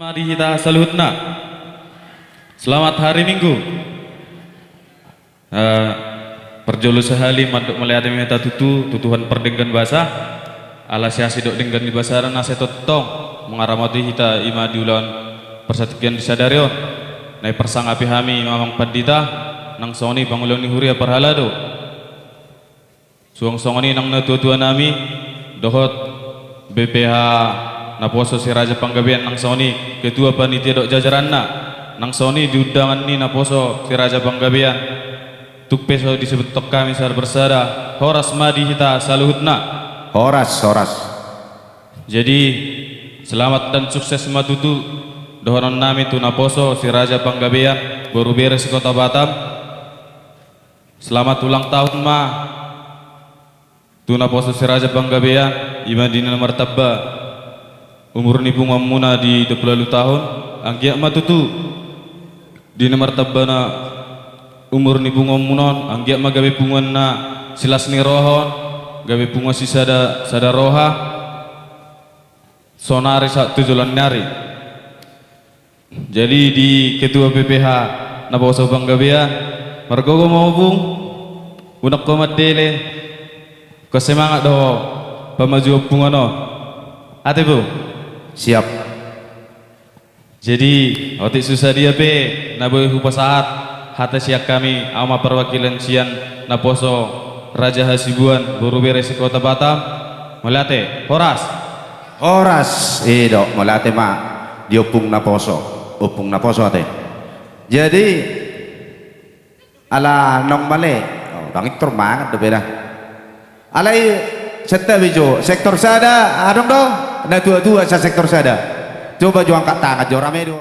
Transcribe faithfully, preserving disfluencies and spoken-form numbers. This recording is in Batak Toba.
Ma di hita saluhutna. Selamat hari Minggu. Eh, parjolo sahali mandok mauliate ma hita tutu tu Tuhan pardenggan basa. Ala siasi dok denggan ni basana na sai tongtong mangaramoti hita i ma di ulaon parsatingkian di sadari on. Na iparsangapi hami amang pandita, nang songon i pangula ni huria parhalado. Suang songon i nang natuatua nami, dohot B P H Naposo Si Raja Panggabean, nang songon i ketua panitia dok jajaranna, nang songon i di undangan ni Naposo Si Raja Panggabean. Tung pe so disebuthon hami sada persada, horas ma di hita saluhutna. Horas, horas. Jadi, selamat dan sukses ma tutu dohonon nami tu Naposo Si Raja Panggabean, boru bere se-Kota Batam. Selamat ulang tahun ma tu Naposo Si Raja Panggabean, i ma di na martamba umur ni punguanmuna di dua pulu ualu tahun. Anggiat ma tutu di na martamba na umur ni punguanmuna on, anggiat ma gabe punguan na silas ni roha on, gabe punguan sisada, sada roha, sonari sahat tu joloan ni ari. Jadi di ketua B P H Naposo Panggabean, margogo ma ho bung, unang ho mandele, ingkon semangat do ho pamajuon punguan on. Ate bung. Siap. Jadi, otik so sadia pe na boi hupasahat hata sian hami, au ma parwakilan sian Naposo Raja Hasibuan, boru bere se-Kota Batam. Mauliate, horas. Horas, i do, mauliate ma di Ompung Naposo. Ompung Naposo ate. Jadi, ala naung male, oh, ndang pintor mangan dope da. Alai, setta bejo, sektor sada, adong do, natuatua sa sektor sada. Coba jo angkat tangan jo, rame do.